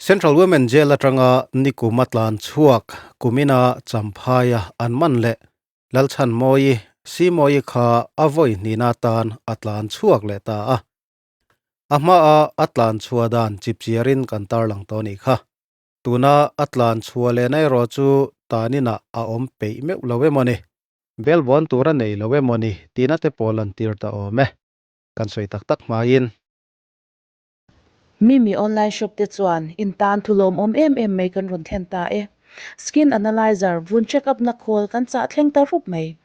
Central Women Jail atanga nikum a tlan chhuak kumina Champhaia an man leh Lalchhanmawii, Simawii kha a vawi hnihna atan a tlan chhuak leh ta a. A hmaa a tlan chhuah dan chipchiarin kan tarlang tawh nih kha. Tuna a tlan chhuah lehna erawh chu taninah a awm peih meuh lo emaw ni? Belbawn tur a nei lo emaw ni tihna te pawh lantir ta awm e. Kan sawi tak tak hmain. Mimi online shop te chuan in tan thu lawmawm em em mai kan rawn thlen ta e. Skin analyzer, vun check up na khawl kan chah thleng ta rup mai.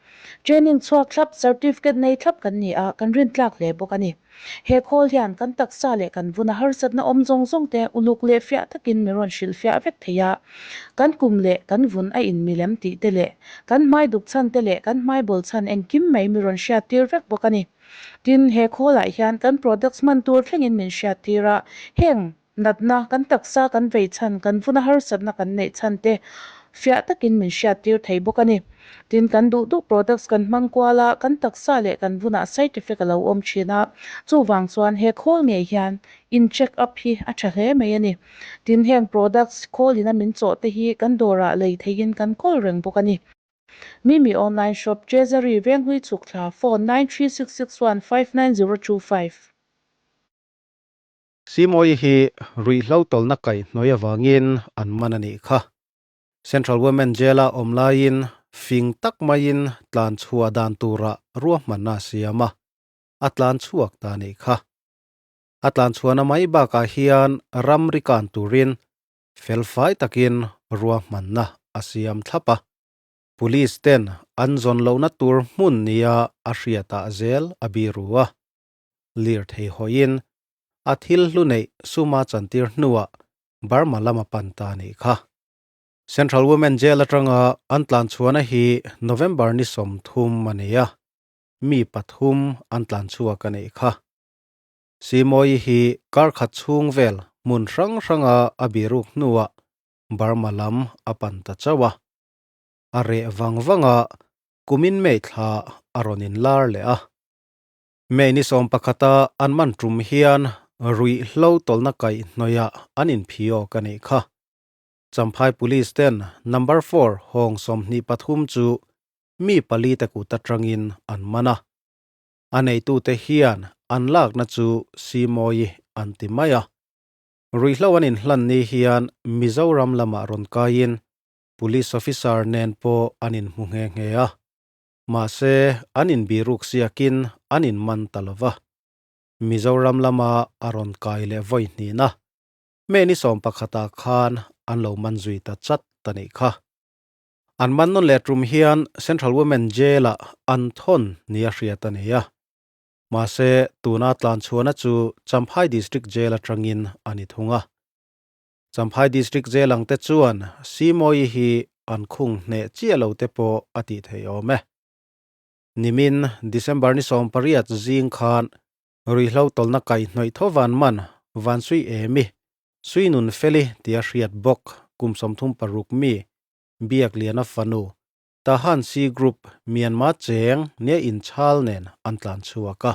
Training chhuak thlap, certificate nei thlap kan ni a, kan rintlak hle bawk a ni. He khawl hian kan taksa leh kan vuna harsatna awm zawng zawng te uluk leh fiah takin mi rawn hrilh fiah vek thei a. Kan kum leh kan vun a in milem tih te leh kan hmai duk chhan te leh kan hmai bawl chhan engkim mai mi rawn hriat tir vek bawk a ni. Tin, he khawlah hian kan products hman tur thlengin min hriattir a, heng natna, kan taksa kan vei chhan, kan vuna harsatna kan neih chhan te fiah takin min hriattir thei bawk a ni. Tin, kan duh duh products kan hmang kual a, kan taksa leh kan vunah side effect a lo awm thin a, chuvang chuan he khawl ngei hian in check up hi a tha hle mai a ni. Tin, heng products khawlin a min chawh te hi kan dawrah lei theihin kan kawl reng bawk a ni. Mimi Online Shop, Treasury, Venghlui Chhukthla, Phone, 93661 59025. Simawii hi ruihhlo tawlhna kaihhnawih avangin an man a nih kha. Central Women Jail-a awm laiin fing tak maiin tlan chhuah dan turah ruahmanna a siam a, a tlan chhuak ta a nih kha. A tlan chhuahna mai bakah hian ramri kan turin felfai takin ruahmanna a siam thlap a, Police ten an zawn lohna tur hmun nia a hriatah zel a biru a, lirthei hawiin a thil hlu neih suma chantir hnuah Burma lama pan ta a nih kha. Central Women Jail atanga an tlanchhuahna hi November ni 30 a ni a, mi pathum an tlanchhuak a nih kha. Simawii hi kar khat chhung vel hmun hrang hranga a biruk hnuah Burma lam a pan ta chauh a. A reh vang vang a, kumin May thla a rawn inlar leh a. May ni 11-a an man tum hian ruihhlo tawlhna kaihhnawihah an inphiawk a nih kha. Champhai Police ten number 4 hawng 23 chu mi pali te kut atangin an man a. A neitute hian an lakna chu Simawii an ti mai a. Ruihhlo an inhlan ni hian Mizoram lamah rawn kaiin Police officer nen pawh an inhmu nghe nghe a. Mahse, an inbiruk siakin an inman ta lo va. Mizoram lama a rawn kai leh vawi hnihna May ni 11-ah khan an lo man zui ta chat ta nih kha. An man nawn leh tum hian Central Women Jail-ah an thawn nia hriat a ni a. Mahse, tuna tlanchhuahna chu Champhai District Jail atangin a ni thung a. Champhai District Jail ang te chuan Simawii hi an khung hneh chiah lo te pawh a tih theih awm e. Nimin December ni 18 zing khan ruihhlo tawlhna kaihhnawih tho van man Vansui Emi Suinun Feli tia hriat bawk kum 36 mi Biakliana fanu Tahan C Group Myanmar cheng nia inchhal nen an tlan chhuak a.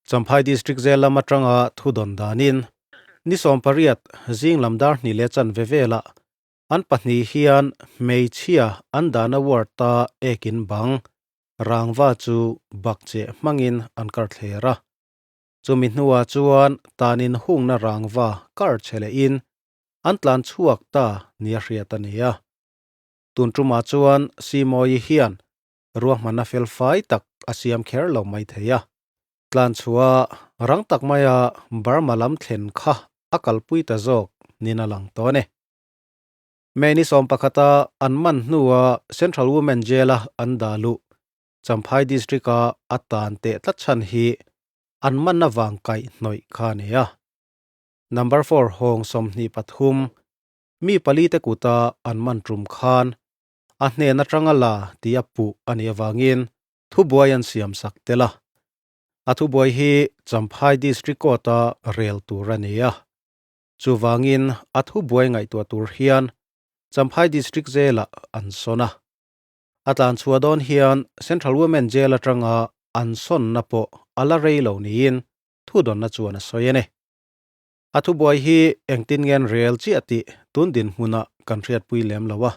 Champhai District Jail lam atanga thu dawn danin ni 18 zing lam dar hnih leh chanve velah an pahnih hian hmeichhia an dahna ward ta ekin bang rangva chu bakcheh hmangin an kar thler a. Chumi hnuah chuan tanin hungna rangva kar che lehin an tlan chhuak ta nia hriat a ni a. Tun tumah chuan Simawii hian ruahmanna fel fai tak a siam kher lo mai thei a. Tlan chhuah rang tak maia Burma lam thlen kha a kalpui ta zawk nin a lang tawh a ni. May ni 11-a an man hnua Central Women Jail-a an dah luh Champhai District-a a tan teh tlat chhan hi an manna vang kaih hnawih kha a ni a. Number 4 hawng 23 mi pali te kuta an man tum khan a hnen atanga la tih a puh a nih avangin thubuai an siam sak tel a. A thubuai hi Champhai District Court-a rel tur a ni a. Chuvangin a thubuai ngaihtuah tur hian Champhai District Jail-ah an sawn a. A tlan chhuah dawn hian Central Women Jail atanga an sawnna pawh a la rei lo niin thudawnna chuan a sawi a ni. A thubuai hi engtin ngen rel chiah tih tun dinhmunah kan hriatpui lem lo a.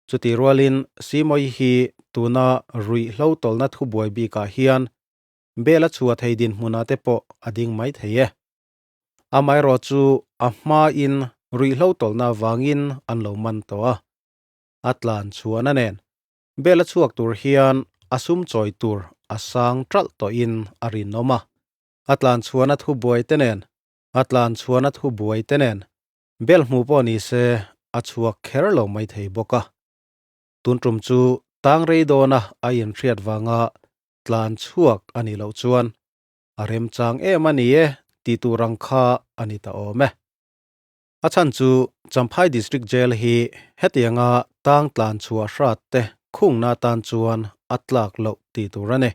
Chutih rualin Simawii hi tuna ruihhlo tawlhna thubuai bikah hian bel a chhuah thei dinhmunah te pawh a ding mai thei e. Amaherawh chu a hmain ruihhlo tawlhna avangin an lo man tawh a, a tlan chhuahna nen bel a chhuak tur hian a sum chawi tur a sang ṭalh tawhin a rinawm a. A tlan chhuahna thubuai te nen, a tlan chhuahna thubuai te nen bel hmuh pawh ni se a chhuak kher lo mai thei bawk a. Tun tum chu tang rei dawna a inhriat vanga tlan chhuak a nih loh chuan a remchang em a ni e tih tur ang kha a ni ta awm e. A chhan chu Champhai District Jail hi hetianga tang tlan chhuah hrat te khungna atan chuan a tlak loh tih tur a ni.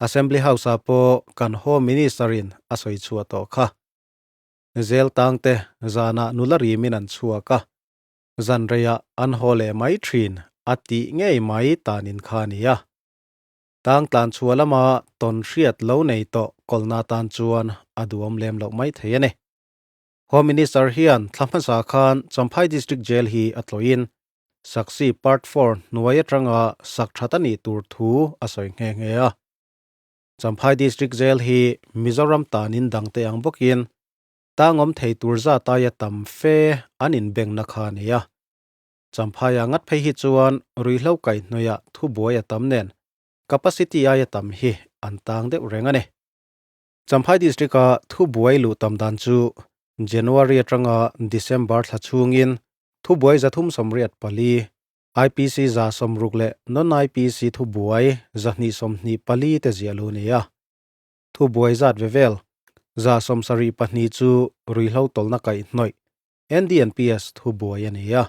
Assembly House-ah pawh kan Home Minister-in a sawi chhuah tawh kha. Zel tangte zanah nula rimin an chhuak a, zan reiah an haw leh mai thin a tih ngei mai tanin kha a ni a. Tang tlan chhuah lama tawn hriat lo nei tawh kawlna tan chuan a duhawm lem loh mai thei a ni. Home Minister hian thla hmasa khan Champhai District Jail hi a tlawhin Saksi Part Four hnuai atanga sak that a nih tur thu a sawi nghe nghe a. Champhai District Jail hi Mizoram tanin dangte ang bawkin tangawm thei tur zat aia tam fe an inbengna kha a ni a. Champhaiah ngat phei hi chuan ruihhlo kaihhnawihah thubuai a tam nen capacity aia tam hi an tang deuh reng a ni. Champhai District-a thubuai luh tam dan chu January atanga December thla chhungin thubuai 384, IPC 160 leh non-IPC thubuai 224 te ziah lo ni a. Thubuai zat ve vel 72 chu ruihhlo tawlhna kaihhnawih NDNPS thubuai a ni a.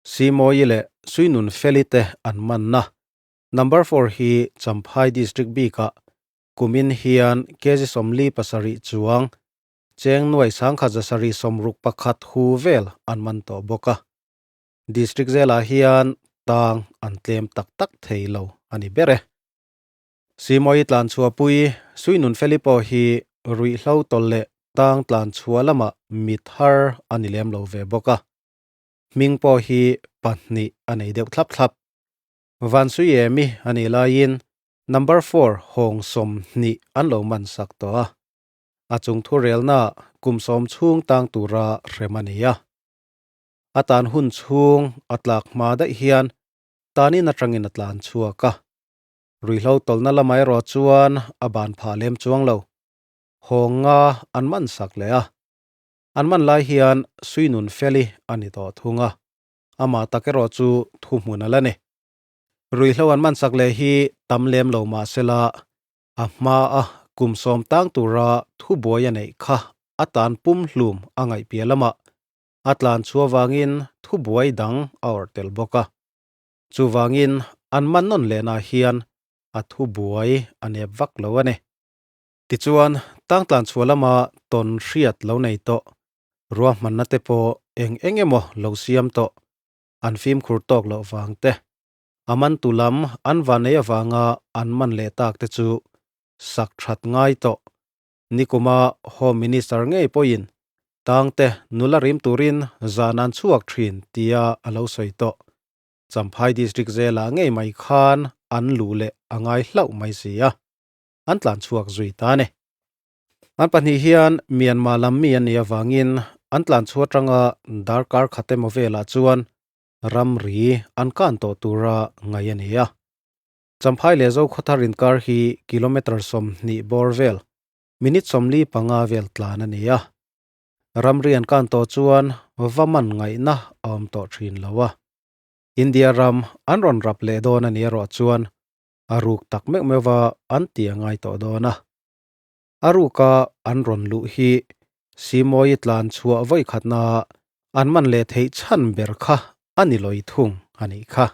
Simawi leh Suinun Feli te an manna Number Four hi Champhai District bikah kumin hian kg 47 chuang cheng nuai 1761 hu vel an man tawh bawk a. District zelah hian tang an tlem tak tak thei lo a ni ber e. Simawi tlan chhuahpui Suinun Feli pawh hi ruihhlo tawlh leh tang tlan chhuah lamah mi thar a ni lem lo ve bawk a. Hming pawh hi pahnih a nei deuh thlap thlap. Van Suiemi a nih laiin number four hawng 20 an lo man sak tawh a. A chung thu relnaah kum 10 chhung tang tura hrem a ni a. A tan hun chhung a tlak hma daih hian tanin atangin a tlan chhuak a. Ruihhlo tawlhna lamah erawh chuan a ban phah lem chuang lo. Hawng nga an man sak leh a. An man lai hian Suinun Feli a ni tawh thung a. Amah tak erawh chu thu hmun a la ni. Ruihhlo an man sak leh hi tam lem lo mah sela a hma a kum 10 tang tura thubuai a neih kha a tan pum hlum a ngaih piah lamah a tlan chhuah vangin thubuai dang a awrh tel bawk a. Chuvangin an man nawn lehnah hian a thubuai a nep vak lo a ni. Tichuan, tangtlan chhuah lama tawn hriat lo nei tawh, ruahmanna te pawh eng eng emaw lo siam tawh, an fimkhur tawk loh vang te, a mantu lam an vanei avanga an man leh tak te chu sak that ngai tawh. Nikuma Home Minister ngei pawhin tangte nula rim turin zan an chhuak thin tia a lo sawi tawh. Champhai District zelah ngei mai khan an luh leh a ngai hlauh mai si a, an tlan chhuak zui ta a ni. An pahnih hian Myanmar lam mi an nih avangin an tlan chhuah atanga darkar khat emaw velah chuan ramri an kan tawh tura ngaih a ni a. Champhai leh Zokhawthar inkar hi kilometre 20 bawr vel, minute 45 vel tlan a ni a. Ramri an kan tawh chuan va man ngaihna a awm tawh thin lo a. India ram an rawn rap leh dawn a ni erawh chuan a ruk tak meuh meuh a an ti a ngai tawh dawn a. A ruka an rawn luh hi Simawi tlan chhuah vawi khatna an man leh theih chhan ber kha a ni lawi thung a nih kha.